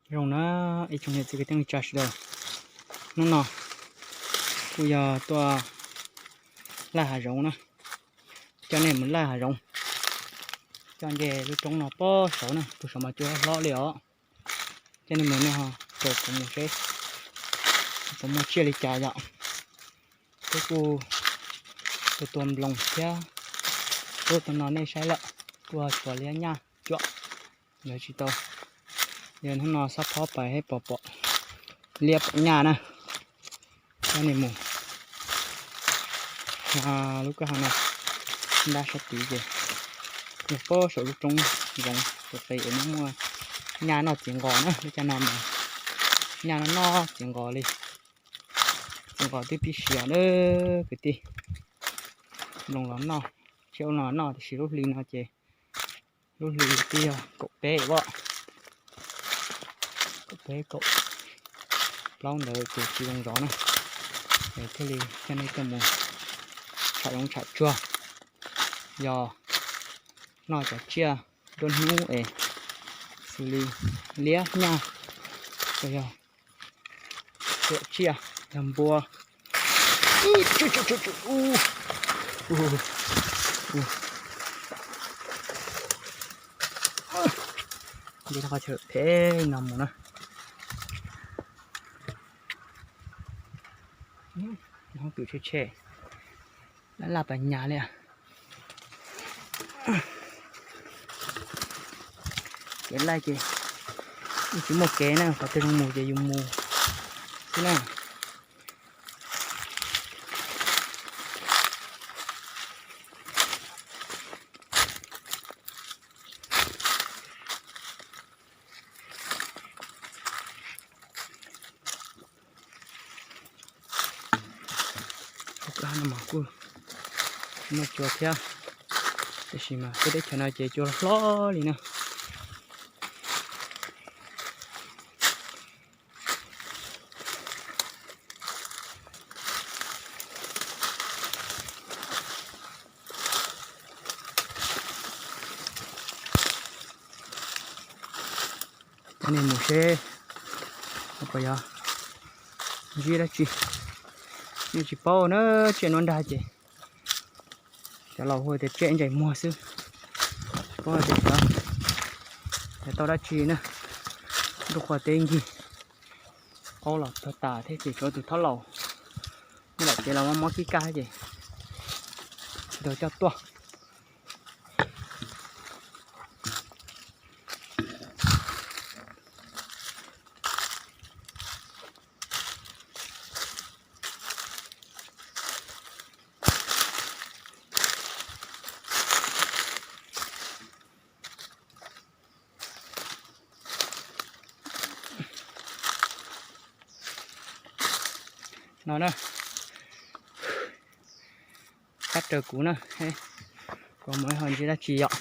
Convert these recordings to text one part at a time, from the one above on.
Zoo na, ib tsoom niam txiv kwv tij neej tsa sawv daws, hnub no kuj yog tuaj laij hav zoov na, coj nej mus laij hav zoov, coj nce lub roob no pob saud na, tus saud mas cua hlob li os. Coj nej mus nej ho raws kuv mus seb puas muaj tsiaj li cas yom. Twb kuj tua tua nploos thiab, tuaj tus no nej saib lawm, kuj tshuav liab nyaj cuam, lawv tsis tau. Yog hnub no xob phob pais seb puas pom liab pom nyaj na. Coj nej mus lub kwj ha no, ntab sab tid ces yog pob saum lub roob zoov tus qis es muaj nyaj noj txiv nqos na, lub caij no mas nyaj noj noj txiv nqos li. Txiv nqos twb pib siav na kwv tij. Nploos los noj, tsiaj los noj, tiam sis lub hli no ces lub hli twb yog kaum peb as, kaum peb kaum plaub ntawd ces tsis zoo zov na, es thiaj li coj nej tuaj mus tsham zoov tsham tsuag, yog noj cov tsiaj nruab hnub es xws li liab nyaj, los yog tsuam tsiaj, yog npua. Nce qhov chaw phem no mus na. Hoob twm tshe tshe, laj laj pas nyas li. Kev laij ces yeej tsis muaj kev na, qhov twg zoo mus ces yus mus xwb na. Hauv kwj ha no mas kuj muaj cua thiab, tiam sis mas peb teb chaws no ces cua hlob li na. Coj nej mus seb puas yog ntsib dab tsi. Nej tsis paub na, tsiaj nuav nrag ces cov laus hu tias tsiaj ib ntsais muag xwb. Tsis paub tias xyov tau dab tsi na. Ntuj qhua teb nkig, qaub los tag tas thiab ces tshuav tus thob laus, nej lam kev los mob mob kib kab ces tsis tau coj tuaj. No na, pab raws kuv na, kuv mus ho ntsib dab tsi yom.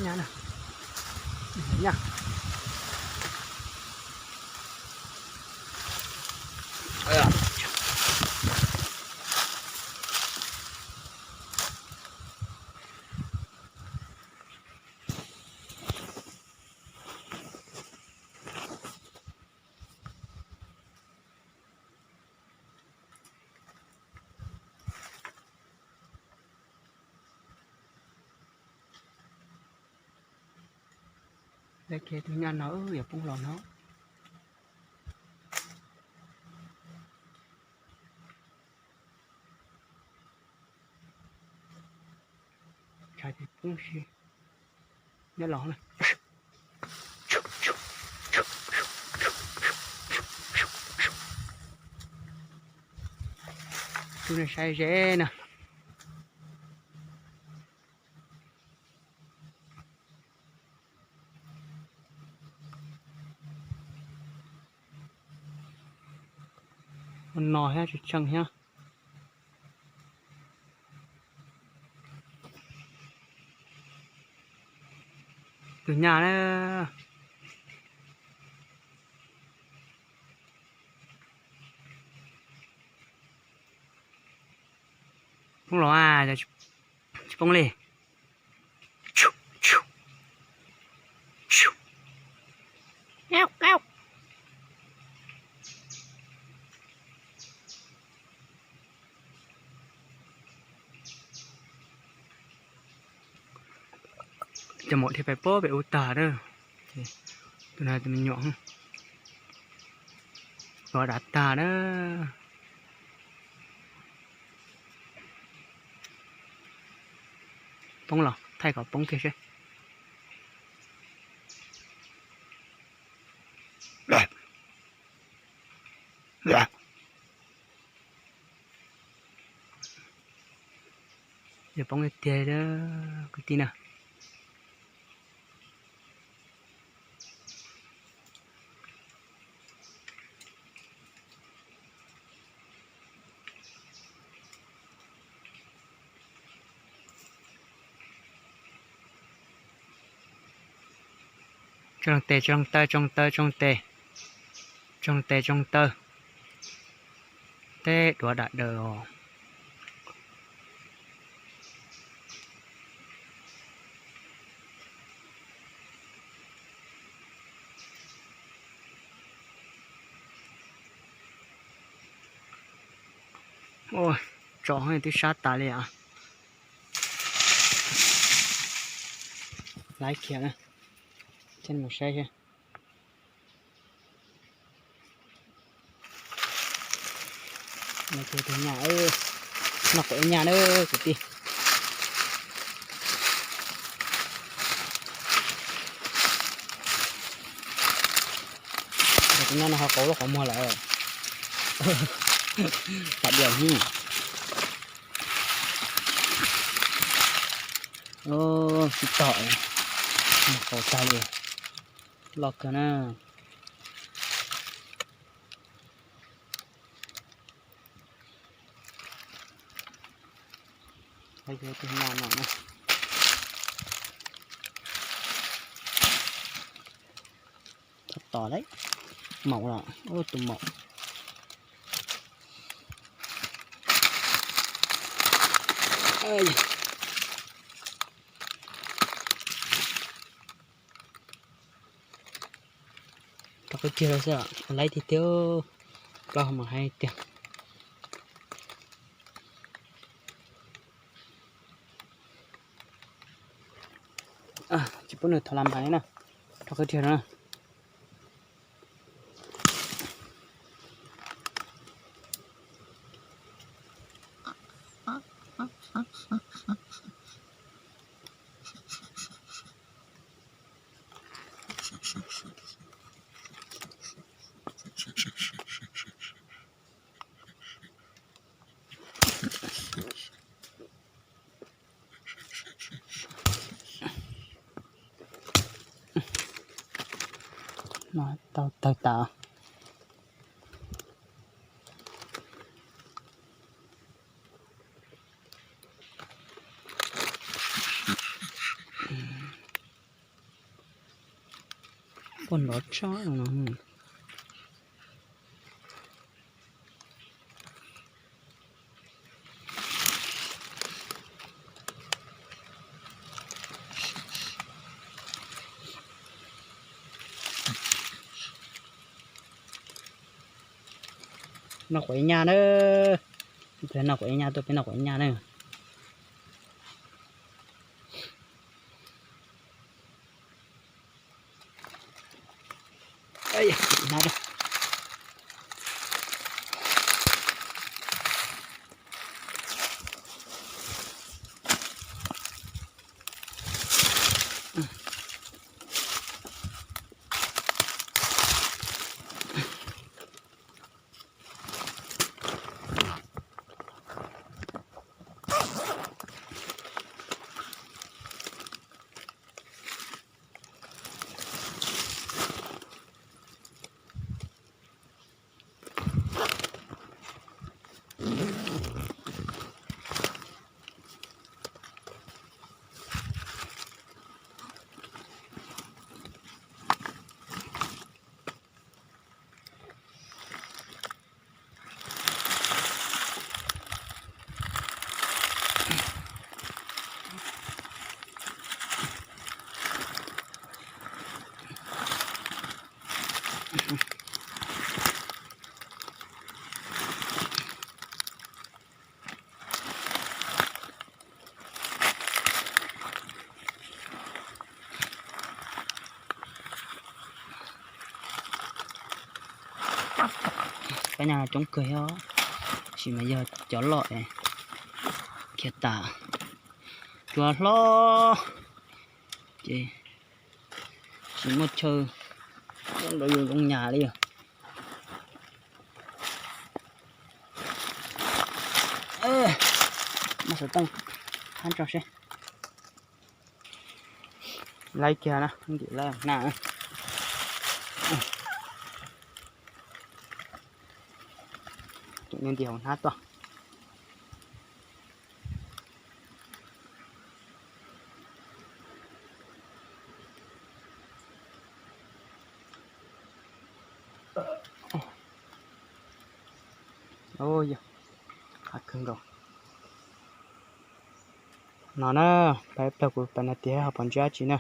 Nyab na. Nyab. Tus nyab no yuav poob los no. Poob si, nyab los na. Tus no saib ze na. No thiab tsis tsheej thiab. Tus nyab na. Poob los a, tsis poob li. Cov maum dhia pais pob pem ub tag na. Tus no tus me nyuam, tuav dav tag na. Poob los thaij kom poob kiag seb. Yuav poob tiag tiag kwv tij na. Tsoo tes tsoo taw tsoo taw tsoo tes, tsoo tes tsoo taw. Teb duav dam daws os. Tsom twb sab tas li as. Laiv kiag na, mus saib seb. Tus nyab, noj quav ib nyab na kwv tij. Tus nyab no ho qau lub qhov muag lawm. Tam diam hwb. Sib tog, qau tag li, loj kawg na. Tus nyab no na. Thab tom lawm, maum los, tus maum. Rau qhov tiag lawm xwb, laiv tiag tiag, plaub hau mas hais tiag. Tsis pub nws thov lam hais na, rau qhov tiag no. No tau tawg tas. Ua nrov tshaj no. Noj quav ib nyag na. Noj quav ib nyag, tuaj peb noj quav ib nyag na. Pab nyaj coob kawg os, tab sis mas yog cov loj es khiav tas. Cua hlob ces tsis muaj chaw nrog yus zoo nyas li os. Muab xov tooj hab tso seb. Laib kiag na, ntim laib na. Tus niag ntim hauv hnab tuaj. Yog qab kawg nkaus no na. Pab ib plag kuv pab no tias ho pom ntsia dab tsi na.